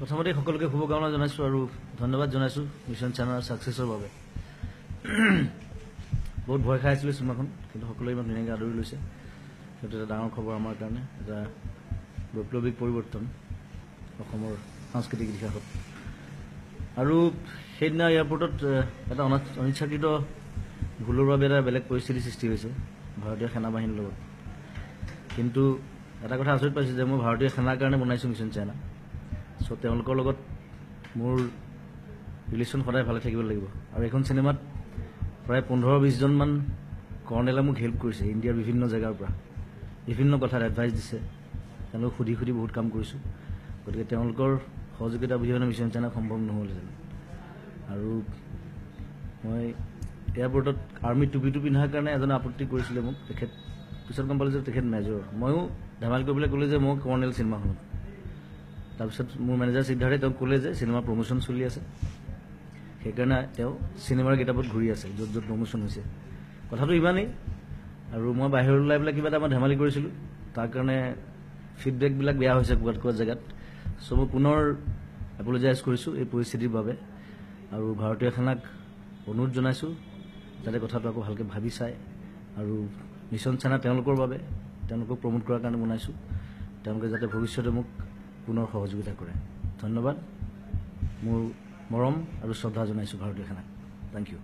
প্ৰথমতে সকলোকে শুভকামনা জনাইছোঁ আৰু ধন্যবাদ জনাইছোঁ মিছন চাইনাৰ ছাকচেছৰ বাবে। বহুত ভয় খাই আছিলোঁ চিনেমাখন, কিন্তু সকলোৱে ইমান ধুনীয়াকৈ আদৰি লৈছে। সেইটো এটা ডাঙৰ খবৰ আমাৰ কাৰণে, এটা বৈপ্লৱিক পৰিৱৰ্তন অসমৰ সাংস্কৃতিক ইতিহাসত। আৰু সেইদিনা এয়াৰপৰ্টত এটা অনিচ্ছাকৃত ভুলৰ বাবে এটা বেলেগ পৰিস্থিতিৰ সৃষ্টি হৈছে ভাৰতীয় সেনাবাহিনীৰ লগত। কিন্তু এটা কথা আচৰিত পাইছোঁ যে মই ভাৰতীয় সেনাৰ কাৰণে বনাইছোঁ মিছন চাইনা। চ' তেওঁলোকৰ লগত মোৰ ৰিলেশ্যন সদায় ভালে থাকিব লাগিব। আৰু এইখন চিনেমাত প্ৰায় 15-20জনমান কৰ্ণেলে মোক হেল্প কৰিছে, ইণ্ডিয়াৰ বিভিন্ন জেগাৰ পৰা বিভিন্ন কথাত এডভাইচ দিছে। তেওঁলোকক সুধি সুধি বহুত কাম কৰিছোঁ। গতিকে তেওঁলোকৰ সহযোগিতা অবিহনে মিছন চাইনা সম্ভৱ নহ'লহেঁতেন। আৰু মই এয়াৰপৰ্টত আৰ্মি টুপিটো পিন্ধাৰ কাৰণে এজনে আপত্তি কৰিছিলে মোক। তেখেত পিছত গম পালোঁ যে তেখেত মেজৰ। ময়ো ধেমালি কৰিবলৈ ক'লোঁ যে মই কৰ্ণেল চিনেমাখনত। তাৰপিছত মোৰ মেনেজাৰ সিদ্ধাৰ্থে তেওঁক ক'লে যে চিনেমাৰ প্ৰমোশ্যন চলি আছে, সেইকাৰণে তেওঁ চিনেমাৰ গেটআপত ঘূৰি আছে য'ত য'ত প্ৰমোশ্যন হৈছে। কথাটো ইমানেই। আৰু মই বাহিৰত ওলাই পেলাই কিবা এটা মই ধেমালি কৰিছিলোঁ, তাৰ কাৰণে ফিডবেকবিলাক বেয়া হৈছে ক'ৰবাত ক'ৰবাত জেগাত। চ' মই পুনৰ এপলজাইজ কৰিছোঁ এই পৰিস্থিতিৰ বাবে আৰু ভাৰতীয় সেনাক অনুৰোধ জনাইছোঁ যাতে কথাটো আকৌ ভালকৈ ভাবি চায়। আৰু মিছন চাইনা তেওঁলোকৰ বাবে, তেওঁলোকক প্ৰমোট কৰাৰ কাৰণে বনাইছোঁ, তেওঁলোকে যাতে ভৱিষ্যতে মোক পুনৰ সহযোগিতা কৰে। ধন্যবাদ। মোৰ মৰম আৰু শ্ৰদ্ধা জনাইছোঁ ভাৰতীয় সেনাক। Thank you.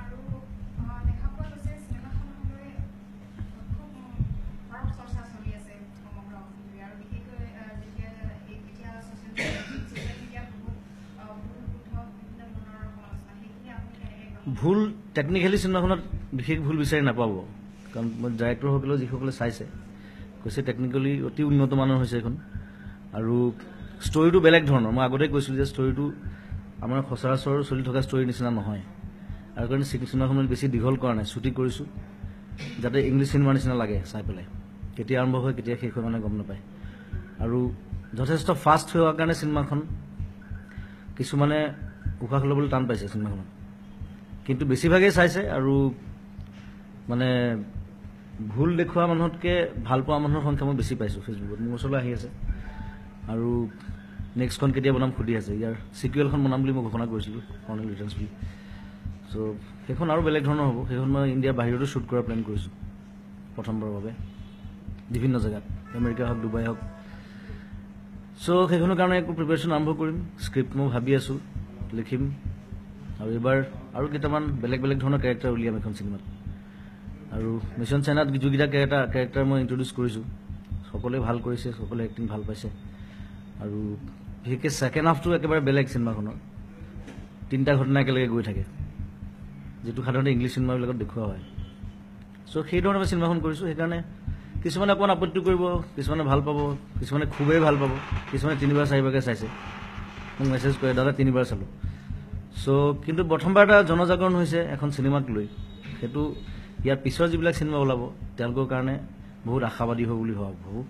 আৰু দেখা পোৱা গৈছে চিনেমাখনক লৈ খুব সৰব চৰ্চা চলি আছে সমগ্ৰ অসমজুৰি। আৰু বিশেষকৈ যেতিয়া এতিয়া ছ'চিয়েল মিডিয়াত বহুত ভুল শুদ্ধ বিভিন্ন ধৰণৰ সমালোচনা, সেইখিনি আপুনি কেনেকৈ গ্ৰহণ ভুল টেকনিকেলি চিনেমাখনত বিশেষ ভুল বিচাৰি নাপাব, কাৰণ মই ডাইৰেক্টৰসকলেও যিসকলে চাইছে কৈছে টেকনিকেলি অতি উন্নত মানৰ হৈছে এইখন। আৰু ষ্টৰিটো বেলেগ ধৰণৰ। মই আগতেই কৈছিলোঁ যে ষ্টৰিটো আমাৰ সচৰাচৰ চলি থকা ষ্টৰীৰ নিচিনা নহয়। আৰু কাৰণে চিনেমাখন বেছি দীঘল কৰা নাই, চুটি কৰিছোঁ যাতে ইংলিছ চিনেমাৰ নিচিনা লাগে চাই পেলাই। কেতিয়া আৰম্ভ হয় কেতিয়া শেষ হয় মানে গম নাপায়। আৰু যথেষ্ট ফাষ্ট হোৱাৰ কাৰণে চিনেমাখন কিছুমানে উশাহ ল'বলৈ টান পাইছে চিনেমাখনত, কিন্তু বেছিভাগেই চাইছে। আৰু মানে ভুল দেখুওৱা মানুহতকৈ ভাল পোৱা মানুহৰ সংখ্যা মই বেছি পাইছোঁ ফেচবুকত, মোৰ ওচৰলৈ আহি আছে। আৰু নেক্সটখন কেতিয়া বনাম সুধি আছে। ইয়াৰ চিকুৱেলখন বনাম বুলি মই ঘোষণা কৰিছিলোঁ, কৰ্ণেল ৰিটাৰ্ণছ বুলি। চ' সেইখন আৰু বেলেগ ধৰণৰ হ'ব। সেইখন মই ইণ্ডিয়াৰ বাহিৰতো শ্বুট কৰাৰ প্লেন কৰিছোঁ প্ৰথমবাৰৰ বাবে, বিভিন্ন জেগাত, আমেৰিকা হওক, ডুবাই হওক। চ' সেইখনৰ কাৰণে একো প্ৰিপেৰেশ্যন আৰম্ভ কৰিম। স্ক্ৰিপ্ট মই ভাবি আছোঁ লিখিম। আৰু এইবাৰ আৰু কেইটামান বেলেগ বেলেগ ধৰণৰ কেৰেক্টাৰ উলিয়াম এখন চিনেমাত। আৰু মিছন চাইনাত যিকেইটা কেৰেক্টাৰ মই ইণ্ট্ৰডিউচ কৰিছোঁ, সকলোৱে ভাল কৰিছে, সকলোৱে এক্টিং ভাল পাইছে। আৰু বিশেষকৈ ছেকেণ্ড হাফটো একেবাৰে বেলেগ চিনেমাখনৰ। তিনিটা ঘটনা একেলগে গৈ থাকে, যিটো সাধাৰণতে ইংলিছ চিনেমাবিলাকত দেখুওৱা হয়। চ' সেই ধৰণে মই চিনেমাখন কৰিছোঁ। সেইকাৰণে কিছুমানে অকণমান আপত্তি কৰিব, কিছুমানে ভাল পাব, কিছুমানে খুবেই ভাল পাব, কিছুমানে তিনিবাৰ চাৰিবাৰকৈ চাইছে। মোক মেছেজ কৰে, দাদা তিনিবাৰ চালোঁ। চ' কিন্তু প্ৰথমবাৰ এটা জনজাগৰণ হৈছে এখন চিনেমাক লৈ। সেইটো ইয়াৰ পিছৰ যিবিলাক চিনেমা ওলাব তেওঁলোকৰ কাৰণে বহুত আশাবাদী হ'ব বুলি ভাবোঁ।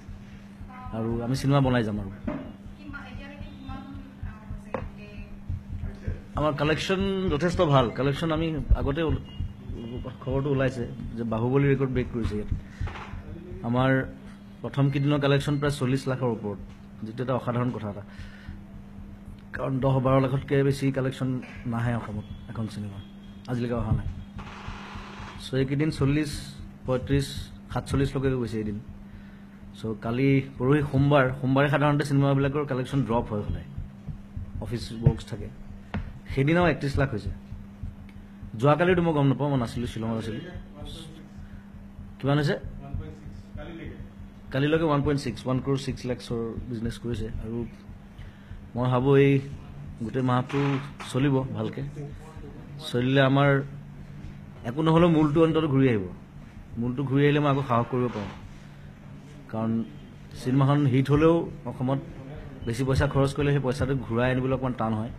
আৰু আমি চিনেমা বনাই যাম। আৰু কিমান এতিয়ালৈকে কিমান হৈছে গোটেই? আমাৰ কালেকশ্যন যথেষ্ট ভাল কালেকশ্যন। আমি আগতে খবৰটো ওলাইছে যে বাহুবলী ৰেকৰ্ড ব্ৰেক কৰিছে ইয়াত। আমাৰ প্ৰথম কেইদিনৰ কালেকশ্যন প্ৰায় 40 লাখৰ ওপৰত, যিটো এটা অসাধাৰণ কথা এটা। কাৰণ 10-12 লাখতকৈ বেছি কালেকশ্যন নাহে অসমত এখন চিনেমা, আজিলৈকে অহা নাই। চ' এইকেইদিন 40, 35, 47লৈকে গৈছে এদিন। চ' কালি পৰহি সোমবাৰ, সোমবাৰে সাধাৰণতে চিনেমাবিলাকৰ কালেকশ্যন ড্ৰপ হয় সদায়, অফিচ ৱৰ্কছ থাকে। সেইদিনাও 31 লাখ হৈছে। যোৱাকালিতো মই গম নাপাওঁ, মই নাছিলোঁ, শ্বিলঙত আছিলোঁ। কিমান হৈছে কালিলৈকে? 1.6, 1 ক্ৰ'ৰ 6 লেক্সৰ বিজনেছ কৰিছে। আৰু মই ভাবোঁ এই গোটেই মাহটো চলিব, ভালকৈ চলিলে আমাৰ একো নহ'লেও মূলটো অন্তত ঘূৰি আহিব। মূলটো ঘূৰি আহিলে মই আকৌ সাহস কৰিব পাৰোঁ। কাৰণ চিনেমাখন হিট হ'লেও অসমত বেছি পইচা খৰচ কৰিলে সেই পইচাটো ঘূৰাই আনিবলৈ অকণমান টান হয়।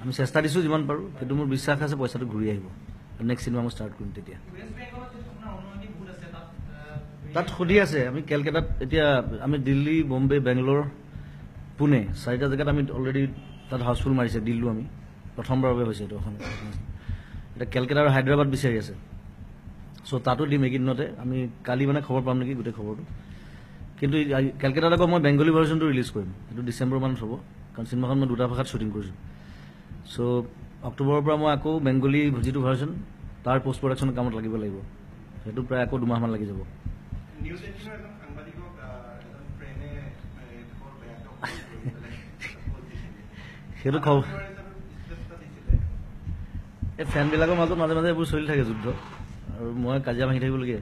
আমি চেষ্টা দিছোঁ যিমান পাৰোঁ, কিন্তু মোৰ বিশ্বাস আছে পইচাটো ঘূৰি আহিব। নেক্সট চিনেমা মই ষ্টাৰ্ট কৰিম তেতিয়া। তাত সুধি আছে। আমি কেলকাতাত এতিয়া আমি দিল্লী, বম্বে, বেংগলোৰ, পুনে চাৰিটা জেগাত আমি অলৰেডি তাত হাউচফুল মাৰিছে। দিল্লীও আমি প্ৰথমবাৰৰ বাবে হৈছে এইটো অসমত। এতিয়া কেলকাতা আৰু হায়দৰাবাদ বিচাৰি আছে। চ' তাতো দিম এইকেইদিনতে। আমি কালি মানে খবৰ পাম নেকি গোটেই খবৰটো। কিন্তু কেলকাতাত আকৌ মই বেংগলী ভাৰ্চনটো ৰিলিজ কৰিম, সেইটো ডিচেম্বৰ মানত হ'ব, কাৰণ চিনেমাখন মই দুটা ভাষাত শ্বুটিং কৰিছোঁ। চ' অক্টোবৰৰ পৰা মই আকৌ বেংগলী যিটো ভাৰ্চন তাৰ পষ্ট প্ৰডাকশ্যন কামত লাগিব লাগিব, সেইটো প্ৰায় আকৌ 2 মাহমান লাগি যাব। নিউজ এইটিনৰ এজন সাংবাদিকক এজন ফ্ৰেণ্ডে বৰ বেয়াকৈ অপমান কৰি পেলাই post দিছিলে। সেইটো খবৰ হিচাপে ষ্টেটাছ এটা দিছিলে। এই ফেনবিলাকৰ মাজত মাজে মাজে এইবোৰ চলি থাকে যুদ্ধ, আৰু মই কাজিয়া ভাঙি থাকিবলগীয়া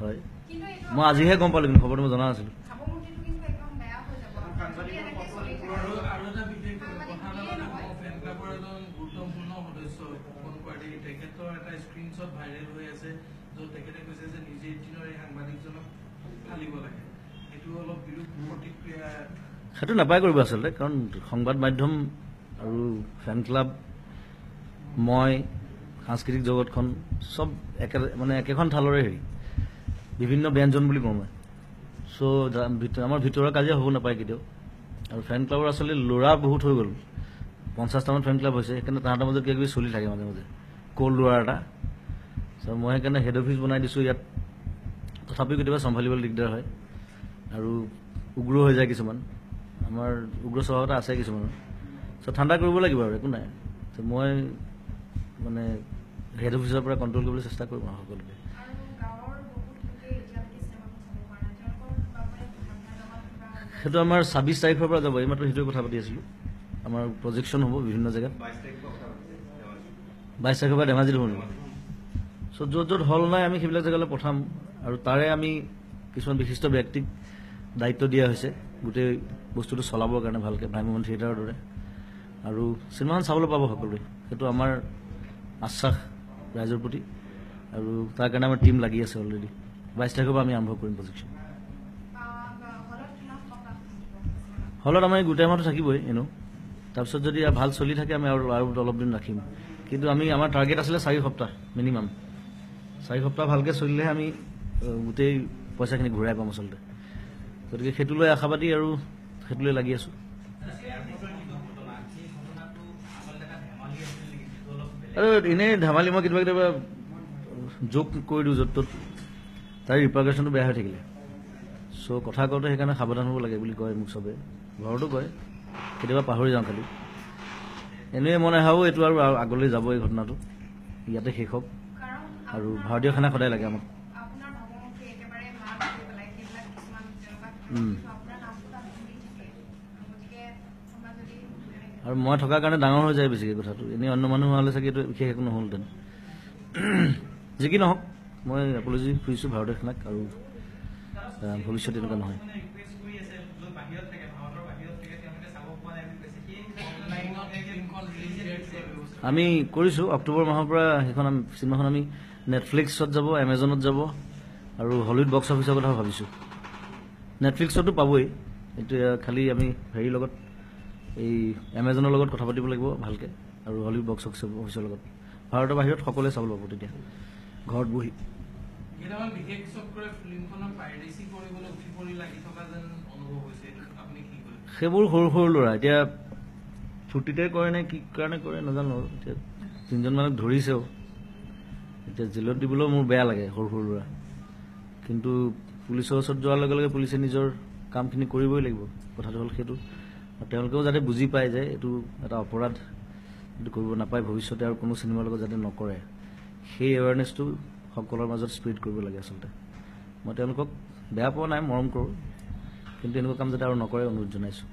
হয়। কিন্তু এইটো মই আজিহে গম পালোঁ, কিন্তু খবৰটো মই জনা নাছিলোঁ। ভাৱমূৰ্তিটো কিন্তু একদম বেয়া হৈ যাব যদি এনেকে চলি থাকে। আৰু আৰু এটা বিশেষ কথা এটা বুলিয়ে মানে নহয়। ফেন ক্লাবৰ এজন গুৰুত্বপূৰ্ণ সদস্য ফুকন পাৰ্টি, তেখেতৰ এটা স্ক্ৰীনশ্বট ভাইৰেল হৈ আছে, য'ত তেখেতে কৈছে যে নিউজ এইটিনৰ এই সাংবাদিকজনক ফালিব লাগে। সেইটো অলপ বিৰূপ প্ৰতিক্ৰিয়া। সেইটো নাপায় কৰিব আচলতে, কাৰণ সংবাদ মাধ্যম আৰু ফেন ক্লাব, মই, সাংস্কৃতিক জগতখন চব একে, মানে একেখন থালৰে হেৰি, বিভিন্ন ব্যঞ্জন বুলি কওঁ মই। চ' আমাৰ ভিতৰৰ কাজিয়া হ'ব নাপায় কেতিয়াও। আৰু ফেন ক্লাবৰ আচলতে ল'ৰা বহুত হৈ গ'ল, 50টামান ফেন ক্লাব হৈছে, সেইকাৰণে তাহাঁতৰ মাজত কিবা কিবি চলি থাকে মাজে মাজে, ক'ল্ড ৱাৰ এটা। চ' মই সেইকাৰণে হেড অফিচ বনাই দিছোঁ ইয়াত, তথাপিও কেতিয়াবা চম্ভালিবলৈ দিগদাৰ হয় আৰু উগ্ৰ হৈ যায় কিছুমান, আমাৰ উগ্ৰ স্বভাৱ এটা আছে কিছুমানৰ। চ' ঠাণ্ডা কৰিব লাগিব আৰু একো নাই। ত' মই মানে হেড অফিচৰ পৰা কণ্ট্ৰল কৰিবলৈ চেষ্টা কৰিম আৰু সকলোকে। আৰু গাঁৱৰ বহুত লোকে এতিয়ালৈকে চিনেমাখন চাব পৰা নাই, তেওঁলোকৰ বাবে আপোনাৰ লগত কিবা সেইটো আমাৰ 26 তাৰিখৰ পৰা যাব, এইমাত্ৰ সেইটোৱে কথা পাতি আছিলোঁ। আমাৰ প্ৰজেকশ্যন হ'ব বিভিন্ন জেগাত। 22 তাৰিখৰ কথা পাতিছে ধেমাজি। 22 তাৰিখৰ পৰা ধেমাজিত হ'ব নেকি? চ' য'ত য'ত হল নাই আমি সেইবিলাক জেগালৈ পঠাম, আৰু তাৰে আমি কিছুমান বিশিষ্ট ব্যক্তিক দায়িত্ব দিয়া হৈছে গোটেই বস্তুটো চলাবৰ কাৰণে ভালকৈ, ভ্ৰাম্যমাণ থিয়েটাৰৰ দৰে। আৰু চিনেমাখন চাবলৈ পাব সকলোৱে, সেইটো আমাৰ আশ্বাস ৰাইজৰ প্ৰতি, আৰু তাৰ কাৰণে আমাৰ টীম লাগি আছে অলৰেডি। 22 তাৰিখৰ পৰা আমি আৰম্ভ কৰিম প্ৰজেকশ্যন। হলত কিমান সপ্তাহ থাকিব চিনেমা? হলত আমাৰ এই গোটেই মাহটো থাকিবই এনেও, তাৰপিছত যদি ভাল চলি থাকে আমি আৰু আৰু অলপ দিন ৰাখিম। কিন্তু আমি আমাৰ টাৰ্গেট আছিলে 4 সপ্তাহ মিনিমাম। 4 সপ্তাহ ভালকৈ চলিলেহে আমি গোটেই পইচাখিনি ঘূৰাই পাম আচলতে। গতিকে সেইটো লৈ আশাবাদী আৰু সেইটো লৈ লাগি আছোঁ। এয়াৰপৰ্টৰ যিটো ঘটনা, সেই ঘটনাটো আচলতে এটা ধেমালি আছিল নেকি, যিটো অলপ বেলেগ? আৰু এনেই ধেমালি মই কেতিয়াবা কেতিয়াবা যোগ কৰি দিওঁ য'ত ত'ত, তাৰ ৰিপাৰকাশ্যনটো বেয়া হৈ থাকিলে। চ' কথা কওঁতে সেইকাৰণে সাৱধান হ'ব লাগে বুলি কয় মোক চবে, ঘৰতো কয়, কেতিয়াবা পাহৰি যাওঁ খালি। এনেই মই নাভাবোঁ এইটো আৰু আগলৈ যাব, এই ঘটনাটো ইয়াতে শেষ হওক। কাৰণ আৰু ভাৰতীয় সেনা সদায় লাগে আমাক। আপোনাৰ ভাৱমূৰ্তি একেবাৰে ম্লান কৰি পেলাই সেইবিলাক কিছুমান তেনেকুৱা কিন্তু আপোনাৰ নামটো তাত ঘূৰি থাকে, গতিকে কোনোবা যদি তেনেকে আৰু মই থকাৰ কাৰণে ডাঙৰ হৈ যায় বেছিকৈ কথাটো, এনেই অন্য মানুহ হোৱা হ'লে চাগে এইটো বিশেষ একো নহ'লহেঁতেন। যি কি নহওক, মই এপলজি খুজিছোঁ ভাৰতীয় সেনাক আৰু ভৱিষ্যতে এনেকুৱা নহয়। মানে ৰিকুৱেষ্ট কৰি আছে, য'ত বাহিৰত থাকে, ভাৰতৰ বাহিৰত থাকে, তেওঁলোকে চাব পোৱা নাই বুলি কৈছে। সেই অনলাইনত ফিল্মখন ৰিলিজ দিয়াৰ কিবা ব্যৱস্থা? আমি কৰিছোঁ, অক্টোবৰ মাহৰ পৰা সেইখন চিনেমাখন আমি নেটফ্লিক্সত যাব, এমেজনত যাব আৰু হলিউড বক্স অফিচৰ কথা ভাবিছোঁ। নেটফ্লিক্সতো পাবই এতিয়া, খালি আমি হেৰিৰ লগত, এই এমেজনৰ লগত কথা পাতিব লাগিব ভালকৈ আৰু হলিউড বক্স অফিচৰ লগত। ভাৰতৰ বাহিৰত সকলোৱে চাবলৈ পাব তেতিয়া ঘৰত বহি। কেইটামান বিশেষ চক্ৰই ফিল্মখনৰ পাইৰেচি কৰিবলৈ উঠি পৰি লাগি থকা যেন অনুভৱ হৈছে, এইটো আপুনি কি কয়? সেইবোৰ সৰু সৰু ল'ৰা, এতিয়া ফূৰ্তিতে কৰে নে কি কাৰণে কৰে নাজানো আৰু। এতিয়া তিনিজনমানক ধৰিছেও, এতিয়া জেলত দিবলৈও মোৰ বেয়া লাগে, সৰু সৰু ল'ৰা। কিন্তু পুলিচৰ ওচৰত যোৱাৰ লগে লগে পুলিচে নিজৰ কামখিনি কৰিবই লাগিব, কথাটো হ'ল সেইটো। আৰু তেওঁলোকেও যাতে বুজি পায় যে এইটো এটা অপৰাধ, এইটো কৰিব নাপায়, ভৱিষ্যতে আৰু কোনো চিনেমাৰ লগত যাতে নকৰে, সেই এৱেৰনেছটো সকলোৰ মাজত স্প্ৰেড কৰিব লাগে আচলতে। মই তেওঁলোকক বেয়া পোৱা নাই, মৰম কৰোঁ, কিন্তু এনেকুৱা কাম যাতে আৰু নকৰে অনুৰোধ জনাইছোঁ।